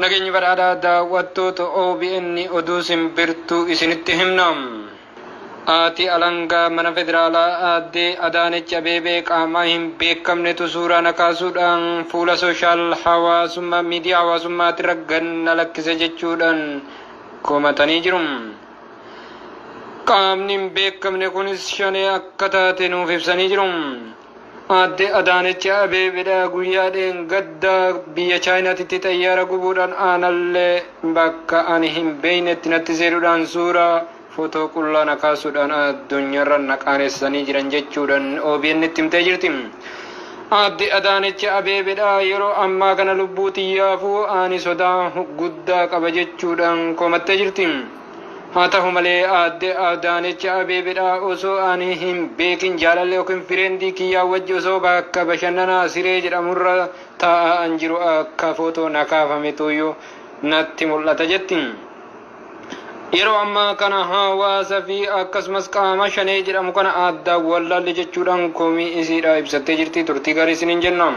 Nageenyi badhaadhaa daawwattoota OBN oduu simbirtuu isinitti himna. Haati alangaa mana federaalaa aadde Adaanech Abeebee qaamaa hin beekamnetu suuraa na kaasuudhaan fuula sooshaal hawaasummaa miidiyaa hawaasummaatirra gad na lakkise jechuudhaan komatanii jiru. Qaamni hin beekamne kunis shanee akka taate nuuf ibsanii jiru. Aadde Adaanech Abeebeedha guyyaa dheengaddaa biyya Chaayinaatitti xayyaara gubuudhaan aanallee bakka ani hin beeknetti natti seenuudhaan suuraa footoo qullaa na kaasuudhaan addunyaarra na qaanessanii jiran jechuudhaan OBN itti himtee jirti. Aadde Adaanech Abeebeedha yeroo ammaa kana lubbuu xiyyaafuu ani sodaa guddaa qaba jechuudhaan komattee jirti. Haa tahu malee aadde Adaanech Abeebedha osoo ani hin beekin jaalallee yookiin fireendii kiyyaa wajji osoo bakka bashannanaa siree jedhamurra taa'aa an jiru akka footoo na kaafametuyyuu natti mul'ata jetti. Yeroo ammaa kana hawaasa fi akkasumas qaama shanee jedhamu kana addaan wallaalle jechuudhaan komii isiidha ibsattee jirti. Turtii gaarii isiniin jenna.